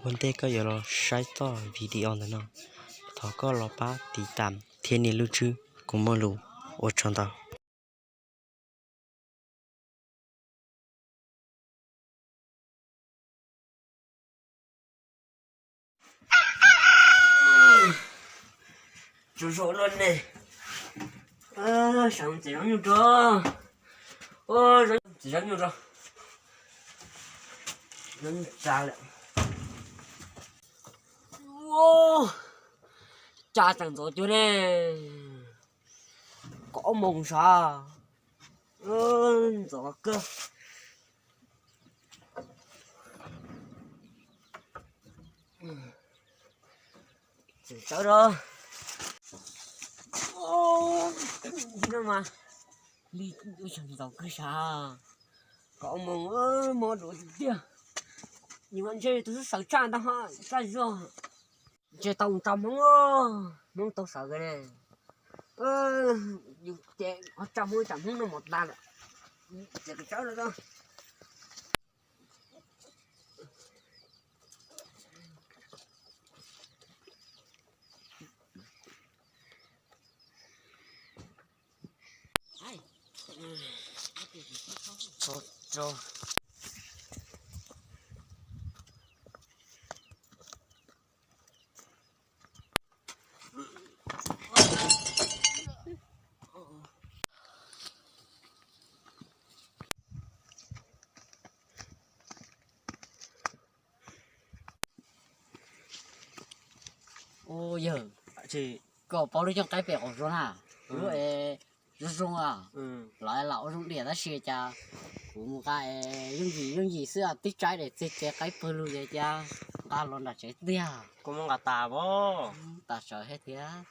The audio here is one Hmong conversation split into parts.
Ua ntej koj yuav los saib txoj video ntawm no, thov koj los pab tiv tam thiab nias lub tswb, kuv muaj lus ua tsaug ntau. Tsaug zog luaj ne. Sawv txiv zoo nyuj rau. Txiv zoo nyuj rau. Tsa lawm. Tsa tseem ntxov cuag ne. Kaum ob moos sav. Ntxov kawg. Txawm tsawv rau. Li ua xyoo ntxov kawg sav. Kaum ob moos, mob duav tiag tiag. Yus mas ntshe tus xub sawv tshaj ntag ho, tshaj zog. Ntshe tau mus tso Hmoob, Hmoob tau sawv kawg ne. Yus ces ho tso Hmoob ib tsam Hmoob noj mov tas lawm. Ces kawm tsawb no. Ua yawg, koj paub lub cooj qaib pem qaum zos na, lub zoo zoo a, los lam ua zoo diam tab sis cas kuv mus nqa yooj yim yooj yim xwb, tib tsaib daim txiag ces qaib pawg lug ces cas nqa los nram tsev tiag. Kuv mus nqa tas, tas sawv thiab.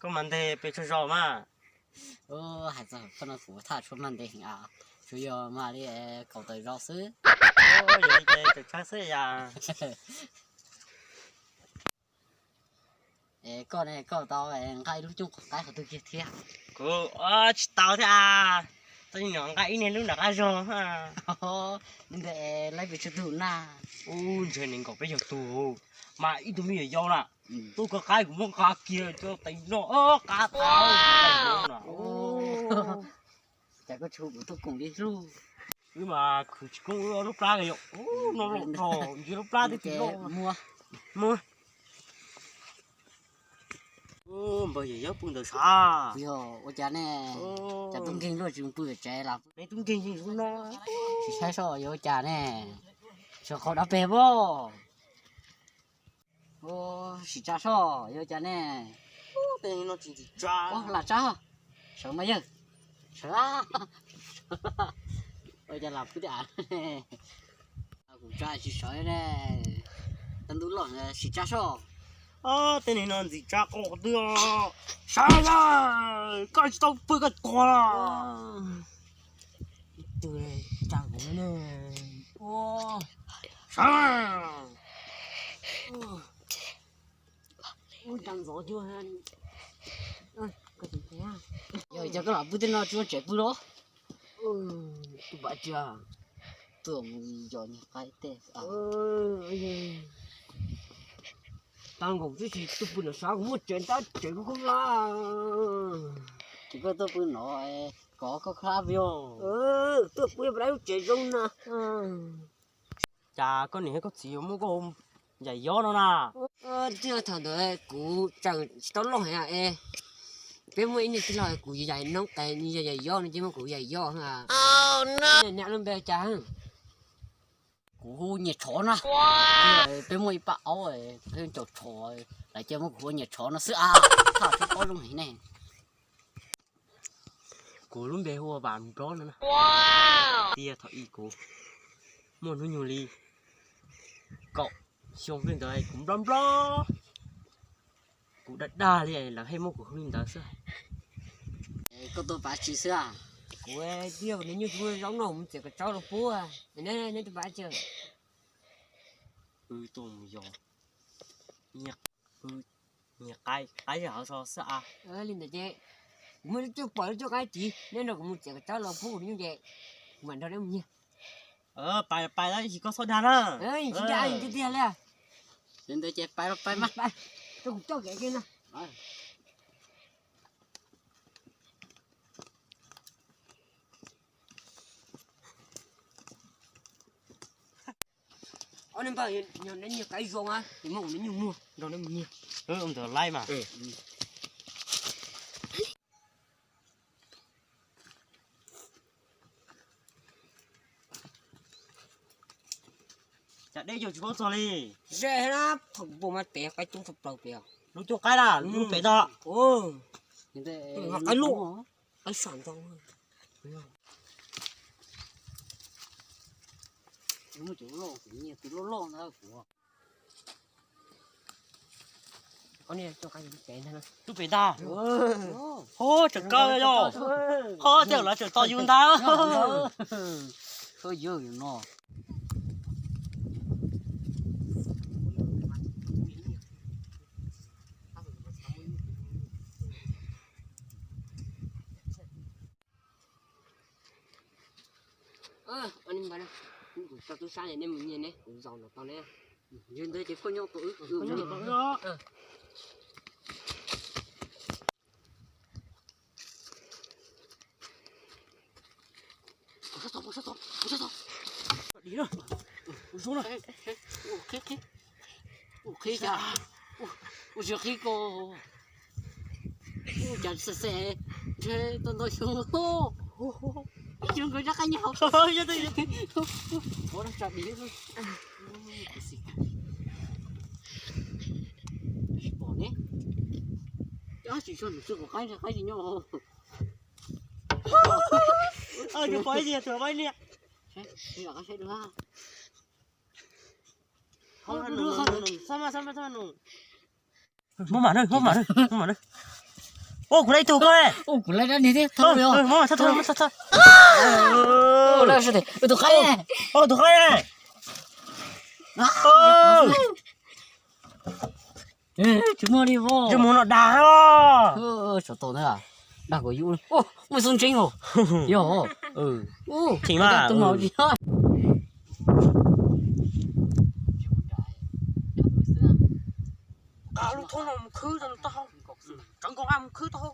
Koj mas ntes pes tsawg zaus mas? Hais txog koj no kuv thaj tshuav mas ntes heev a, tsuas yog mas li kaum tawm zaus xwb. Yog li ces tawm tsawg xwb yom. Es koj ne, koj tau nqa ib lub cooj qaib qhov twg kiag thiab? Kuv tsis tau thiab a, tau nqa ib niag lub nram qab zog. Li ntawd laib pes tsawg tug na? Ub, ntshe nees nkaum peb caug tug, mas ib tug me nyuam yaus na, tuaj kov qaib kuv muab nqa kiag cov tais no qab tau. Cas koj tsis hu kuv tuaj koom li hlub? Wb mas khwv tsis koob wb lub plab yom, no los rog ntsia lub plab twb tsis loj. Muaj. Npawg yawg yawg pw ntawd sav. Yog ua cas ne? Cas tub nkeeg luaj tsis pw tsev los? Neb tub nkeeg yeej zoo no. Tsis saib soj yuav ua cas ne? Sov qhov dab peg pom. Sim tsa soj yuav ua cas ne? Tej no tsis ntxim tsa. Lam tsa. Sawv mas yawg. Sawv. Ua cas lam pw tiag. Kuv tsa tsis sawv ne. Tag ntuj loj sim tsa soj. Tej no ntxim tsa qhov twg. Sawv, koj tsis tau pw koj tuag. Tsa kuv ne. Sawv. Ub, tsa ntxov cuag. Yog cas koj lam pw tej no tsis ua tsev pw los? Tus pav tsia, tuaj mus yos niag qaib tej. Tau nkaus twb tsis tuaj pw lawm sav, kuv muaj tsev ntab tsev kuv khaub hlab. Ces koj tuaj pw no, kov koj khaub hlab yog. Tuaj pw lub tsev zoo na. Cas koj niam thiab koj txiv yuav muab koj hu yam yob no na? Twb yog thaum ntawd kuv tseem tsis tau loj heev es peb muaj ib niag tij laug kuv yam noob tes yam yob no ces muab kuv hu yam yob. Niam lub npe cas? Kuv hu Nyiam Tshov na. Peb muaj ib pab aub peb caum tshov, lawv cia muab kuv hu Nyiam Tshov no xwb a. Thaj tshuav paub zoo heev ne. Kuv lub npe hu ua Vam Nplob no na. Tiag thaum ub kuv muaj hnub nyoog li kaum xyoo xwb ntawd kuv nplob nplob. Kuv dag dag li lawv thiaj muab kuv hu li ntawd xwb. Koj tuaj pav tsi xwb? Kuv tiag, nws nyuj tsis muaj zaub noj, mus txiav kua txob los pub. Neb tuaj pav tsi? Wb tuaj mus yos, nyiag qaib zaj hauv zos xwb a. Li ntawd ces kuv muaj lub cuaj pom lub cuaj qaib tid, neb nrog kuv mus txiav kua txob los pub kuv nyuj ces kuv mam nrog neb mus nyiag. Pais pais, tab sis koj txhob dag na. Tsis dag tiag tiag li. Ntawd ces pais los pais mas. Pais, rau kuv coj kev kiag no. Ob niag npawg, nyob neb nyuag qaib zoo a, es muab kuv neb nyuag muag nrog neb mus nyiag. Ntawd laib mas. Cas deb yog tsis paub txog li. Ze na, thaum kuv pom mas pem qaib coob tshaj plaws pem. Lub coob qaib na, lub pem tod. Qaib loj, qaib sam ntoo. Tus loj loj ntag kuv. Lub pem ntag. Ho tseem kaw yog. Ho tej lawv tseem tos yus ntag. Kuv tso tub sab ne, nej mus nyiag ne, kuv zaum no tau ne. Yog ntawd ces koj nyob tau wb. Ua, ua, ua, ua, ua, ua, ua, ua, ua, ua, ua, ua, ua, ua, qhib cas, ua, ua, qhib ko, ua, cas xes xes, ntshe tau ntau xyoo, ib tug nkawd rab qab nyob hauv. Ua, dab tso di, pom ne, tsis tshua nws txwj kom qaib, qaib tsis nyob. Pom ib tug, pom ib niag. Muab mam na, muab mam na, muab mam na. Ua, kuv laib ib tug koj. Kuv laib dab niag thiab. Muab mam, txhob, txhob, txhob. Tus qaib, tus qaib. Tsis muaj li os. Mus no dag os. Sav tau na, dag kom yus. Muaj xoob ntseeb os. Yog. Tseem mas. Nqa lub thoob no mus khwb rau taub hau. Tsov nkaus nqa mus khwb taub hau.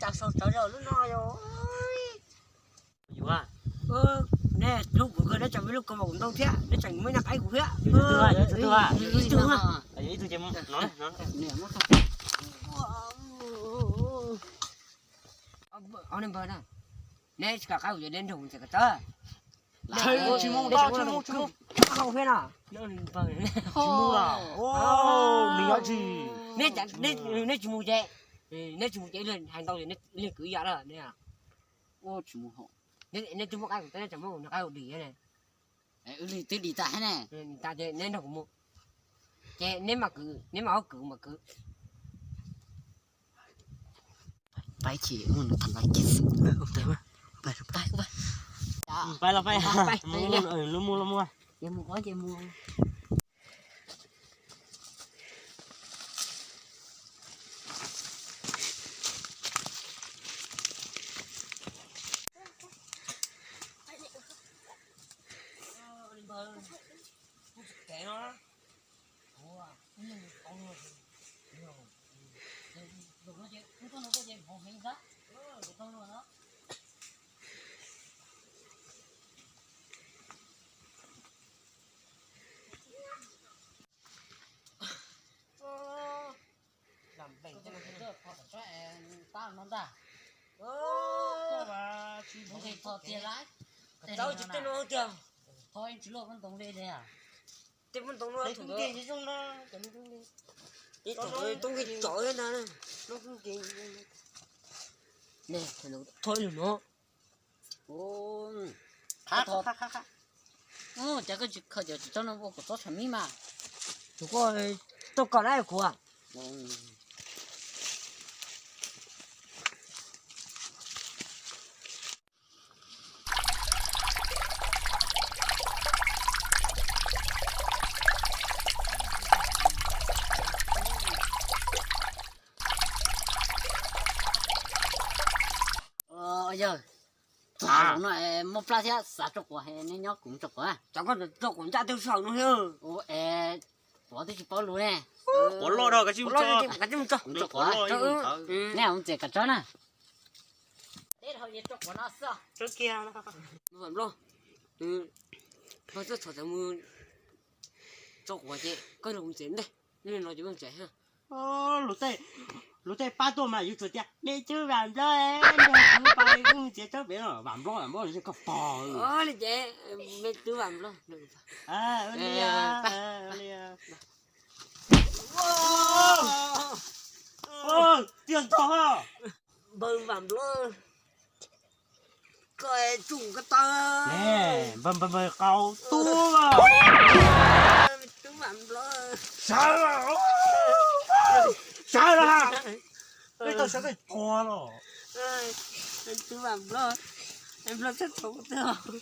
Cas sau tsawv zog lub no yog. Yuav. Nej hlub kuv kawg, neb tseem muaj lub kawg mas kuv ntau thiab, neb tseem muaj ib nab qaib kuv thiab. Ib tug, ib tug ces no. Ob niag npawg na, neb tsis kam qaib kuv ces neb nrog kuv ntxias kom txawv. Tsis mus, tsis mus, tsis mus. Tsis mus. Nws yuav tsis, neb tsis mus ces, neb tsis mus ces hais ntau ces neb kwv yam lawm. Neb twb muab qaib kuv, neb tseem muab kuv nrog qaib kuv dim ne. Wb twb dim tas ne. Dim tas ces neb nrog kuv mus. Ces neb mam kwv, neb mam kwv mas kwv. Pais ces mus tham pais ces. Pais los pais. Mus los mus. Ces mus qhov ces mus. Tej muab ntoo no, ib tug tub nkeeg tso na, thov ib lwm no. Cas koj tsis khaws cov txiv tsob no ua kom tsob tshav mib mas. Tus koj tuaj kom na kuv. Yog, txog no muaj plab thiab xav tso quav, nej nyob kuv tso quav. Cov koj tso quav ncaj twb saum no. Ua es, quav twb tsis paub lus ne. Quav loj dhau, kav tsij mus tso. Kuv tso quav. Nej mus txiav kav tsob na. Teb hau yeej tso quav no xwb. Vam Nplog, koj txhob txhob mus tso quav ces koj los mus txiav ntej, nej no ces mus txiav. Luag tej pab tuaj mas yus tsuas tias me tub Vam Nplog, nrog kuv pab mus txiav tsob pem no, Vam Nplog, Vam Nplog, koj pog li ces me tub Vam Nplog. Tiag ntog. Npawg Vam Nplog, koj tsum ko taw. Npawg, npawg, npawg qau tub. Tub Vam Nplog. Sawv, sawv los. Peb tau sawv peb pog los. Tub Vam Nplog, Nplog txhob txhoov twg.